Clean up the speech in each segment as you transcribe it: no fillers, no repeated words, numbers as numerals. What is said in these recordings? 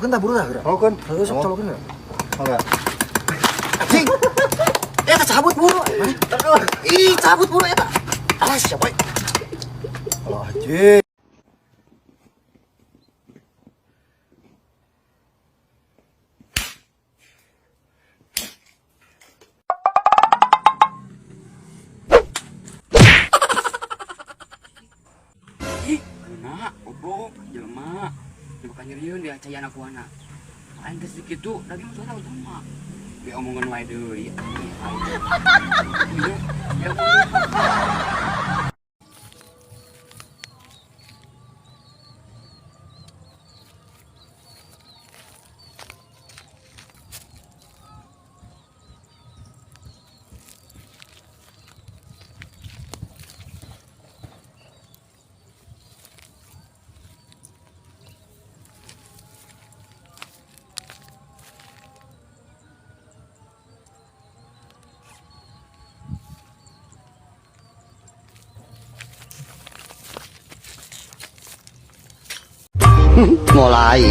Colokeun tah buru tah geura. Colokeun. Heuh sok colokeun geura. Oke. Anjing. Eta cabut buru. Ih, cabut buru eta. Alas ya, boy. Alah, anjing. Ih, nah, goblok, jelema. Bukan nyerieun dia cayana kuana. Aing geus kitu, daging suara jelema. Dia omongan wae deui. Iya, dia Mulai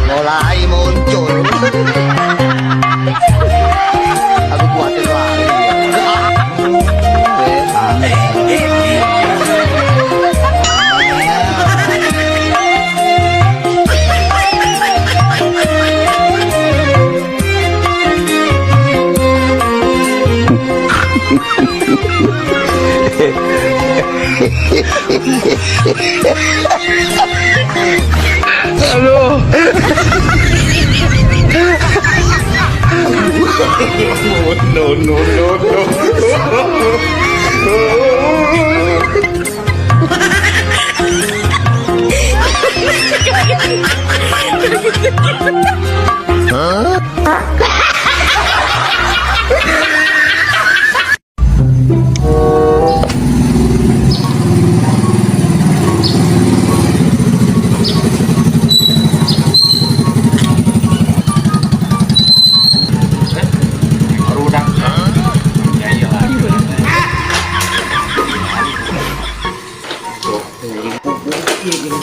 mulai muncul. Aku khawatir lagi. No, no, no, no.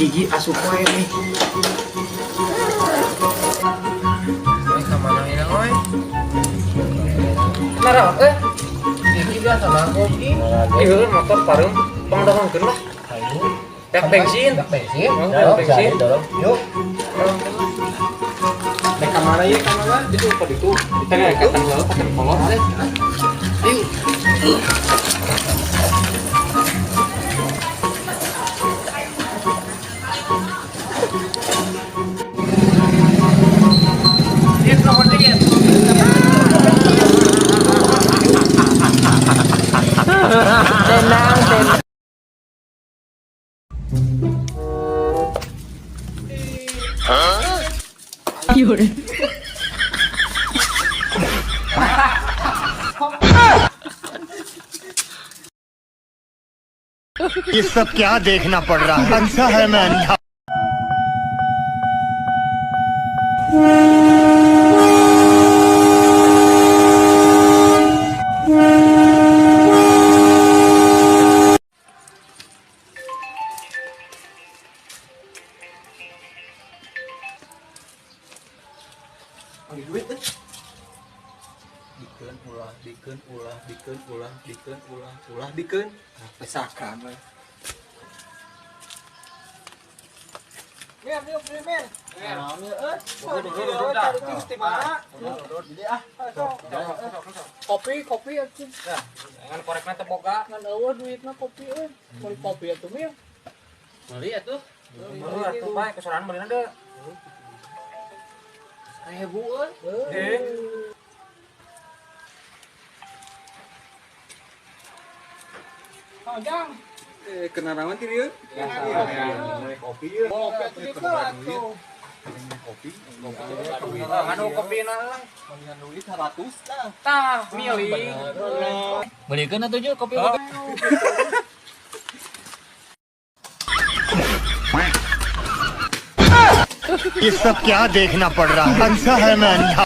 Gigi asup wae nih. Oi, ka mana ieu oi? Nara, eh. Gigi biasa mah kopi. Ieu motor parung pangdongongkeun lah. Dak bensin. Dak bensin. Dak bensin. Yuk. Dek ka mana ieu ka mana? Itu ka ditu. Kita ngekatan heula pakai kolor. Ayo. ये सब क्या देखना पड़ रहा है? अच्छा है मैं अंधा। Duit teh. Bikeun ulah, bikeun ulah, bikeun ulah, bikeun ulah, ulah bikeun. Nah, pesakan we. Mir, yuk beli mir. Naon ieu euy? Cari di mana? Ah. Kopi, kopi atuh. Ngan korekna teu boga. Ngan eueuh duitna kopi euy. Meuli kopi atuh mir. Meuli atuh. Meuli atuh bae kesorangan meulina deui. 1000 euy. Eh. Kang. Kenarawan ti dieu? Kopi ieu. Kopi atuh dieu atuh. Kopi. Anu kopina lah. Mendingan duit 100 tah. Tah, milih. Belikeun atuh ju kopi. ये सब क्या देखना पड़ रहा है? अच्छा है मैं अंधा।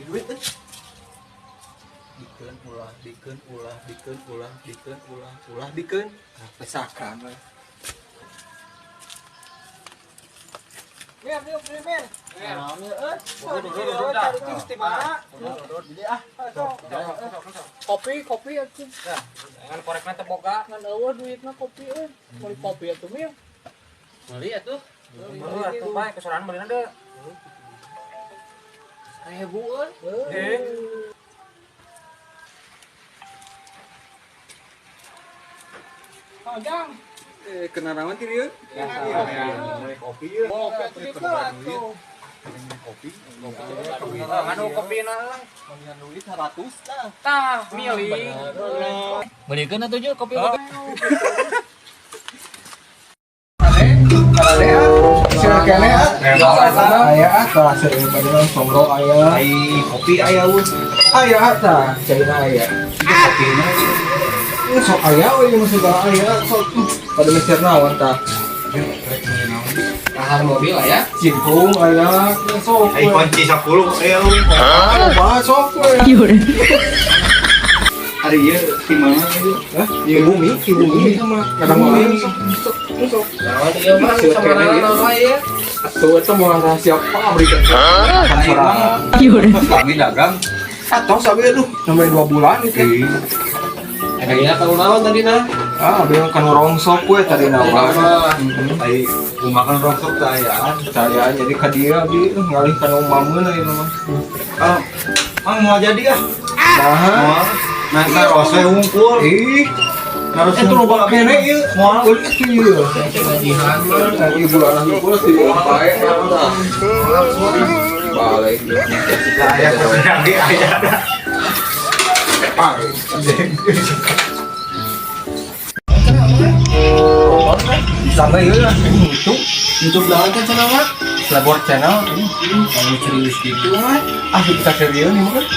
Duit teh. Bikeun Bikeun ulah bikeun ulah bikeun ulah bikeun ulah ulah bikeun. Pesakan we. Mir, yuk, mir. Kopi, kopi atuh. Ngan korekna teu boga, ngan eueuh duitna kopi euy. Meuli kopi atuh, Mir. Meuli atuh. Meuli atuh bae kesorangan meulina deui. 1000 euy. Eh. Jang. Kenarawan ti dieu? Ya, kopi ieu. Kopi atuh. Kopi. Anu kopi na lah. Manggihan duit 100 tah. Tah, milih. Meulikeun atuh jeung kopi. Aya tah seueur badan songro aya. Ai kopi aya weh. Aya tah, caina aya. Kopina sok aya we mun segala aya sok pada meser naon tah. Tahan mobil aya, cingkung aya sok. Ai kunci 10 aya we. Loba sok we. Ari ieu di mana ieu? Hah? Di bumi, di bumi sama kadang bumi sok sok. Naon ieu mah sama naon ieu? Atuh eta moal rahasia pabrik. Kami dagang atau sabi aduh sampai 2 bulan itu. Akhirnya kalau naon tadi nah? Ah, abis kan rongsok we tadi nama. Ai kumakan rongsok tayaan. Tayaan jadi ka dieu abdi ngalih kana umameun ayeuna mah. Ah, mang moal jadi ah. Nah, nah naros we hungkul. Ih, naros itu loba kene ieu. Moal itu ieu. Gajihan mah ieu bulanan hungkul sih bae tah. Balik. Aya jadi aya. Sama iya lah, YouTube, YouTube lawan kan channel mah, Selebor channel, yang serius gitu mah, ah kita serius nih mah.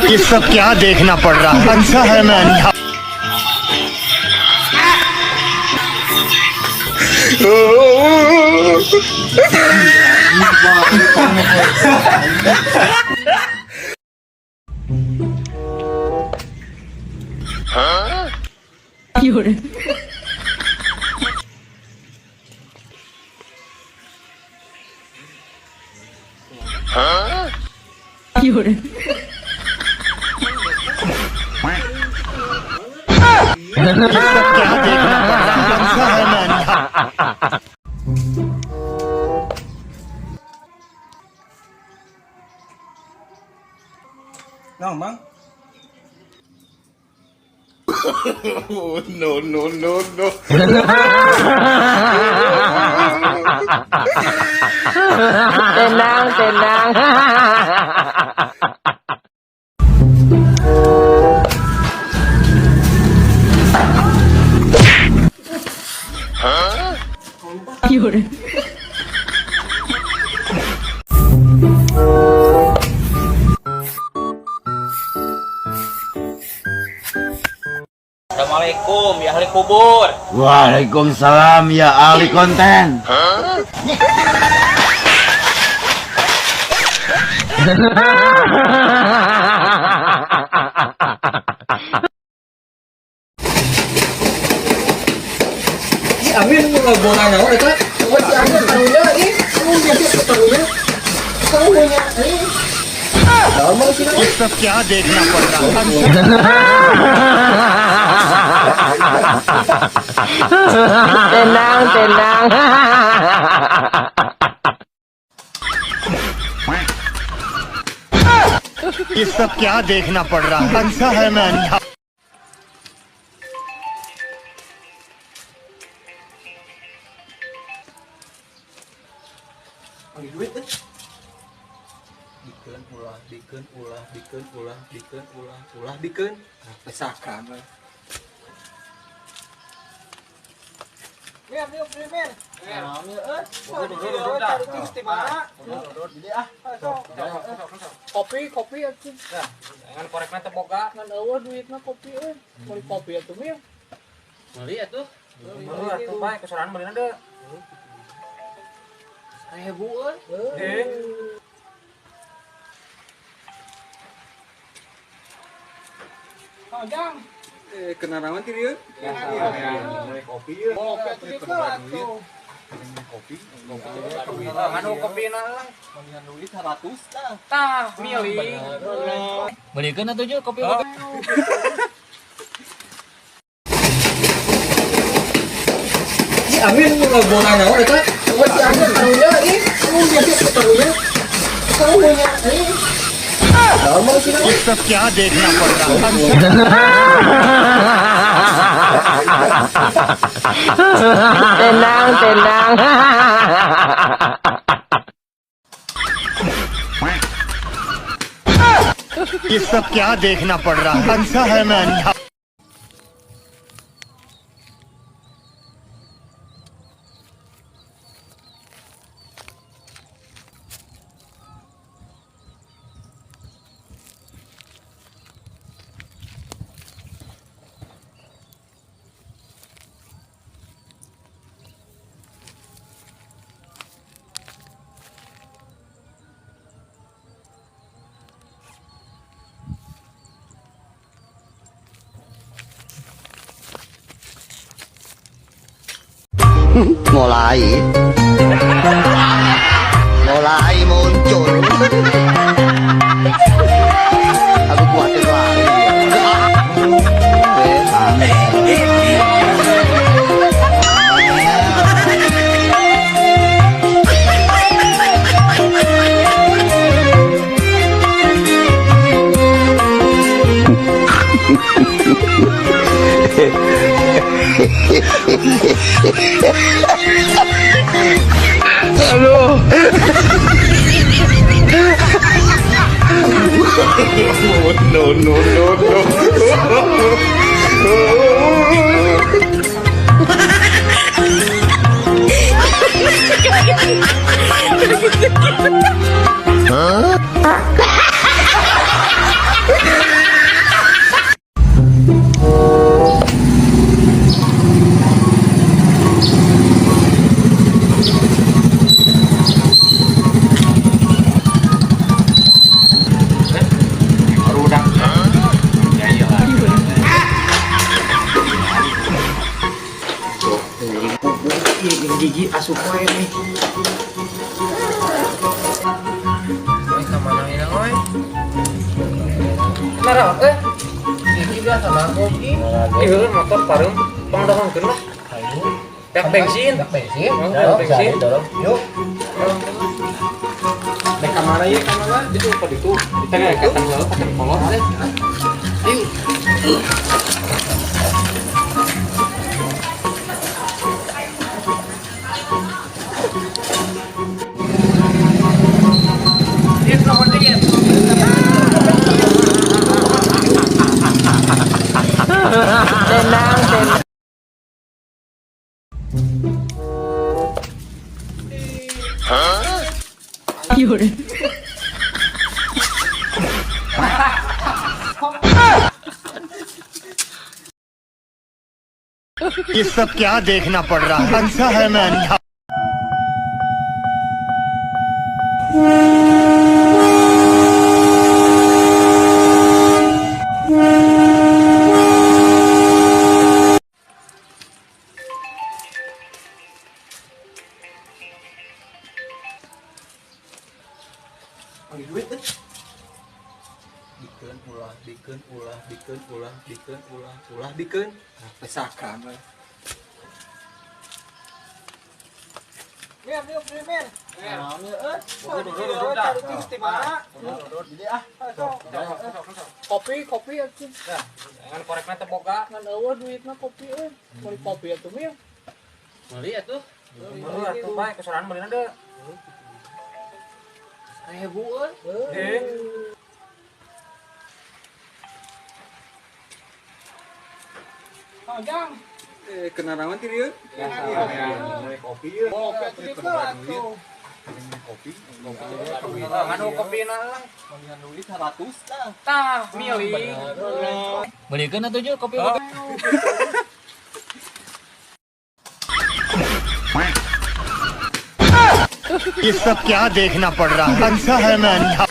ये सब क्या देखना पड़ रहा है? अच्छा है मैं अंधा। ये सब क्या देखना पड़ रहा है? अच्छा है मैं अंधा। Nah, Mang. Oh, no, no, no, no. Tenang, tenang. Assalamualaikum ya ahli kubur. Waalaikumsalam ya ahli konten. Ih, Amin bola naon eta? Oh, si Amin karunya ih, kamu biasa karunya. Karunya ih. ये सब क्या देखना पड़ रहा है? Tenang, tenang. ये सब क्या देखना पड़ रहा है? अच्छा है मैं अंधा। Bikeun ulah bikeun ulah bikeun ulah bikeun ulah ulah bikeun. Pesakan we. Mir, yuk, mir. Kopi, kopi atuh. Ngan korekna teu boga, ngan eueuh duitna kopi euy. Meuli kopi atuh, Mir. Meuli atuh. Heuh atuh bae kesorangan meulina deui. 1000 euy. Eh. Jang. Kenarawan ti dieu? Ya, kopi ieu. Kopi atuh. Kopi. Anu kopina lah. Mendingan duit 100 tah. Tah, milih. Meulikeun atuh ju kopi. Si Amin bola naon eta? Si Amin karunya ih, kamu biasa karunya. Karunya ih. ये सब क्या देखना पड़ रहा है? Tenang, tenang. ये सब क्या देखना पड़ रहा है? अच्छा है मैं अंधा। Mulai muncul. Aku khawatir lagi. Aduh. No, no, no, no. Huh? Gigi asup wae nih. Oi ka mana ya oi? Nara gigi biasa mah kopi. Ieu motor parung pangdongkeun lah. Ayo. Dak bensin. Dak bensin. Dak bensin. Yuk. Dek ka mana ieu ka mana? Ditu ka ditu. Kita ngekatan heula ka kolot. Ayo. Tenang, tenang. ये सब क्या देखना पड़ रहा है? अच्छा है मैं अंधा। Duit dikeun ulah dikeun ulah dikeun ulah dikeun ulah ulah dikeun pesakan we. Mir, yuk, mir. Naon euy? Kopi, kopi atuh. Ngan korekna teu boga. Ngan eueuh duitna kopi euy. Meuli kopi atuh mir. Meuli atuh. Heuh atuh bae kesorangan meulina deui. 1000 euy. Eh. Jang. Kenarawan ti dieu? Kopi ieu. Kopi atuh. Kopi. Anu kopina lah. Mendingan duit 100 tah. Tah, milih. Meulikeun atuh ju kopi. ये सब क्या देखना पड़ रहा है? अच्छा है मैं अंधा।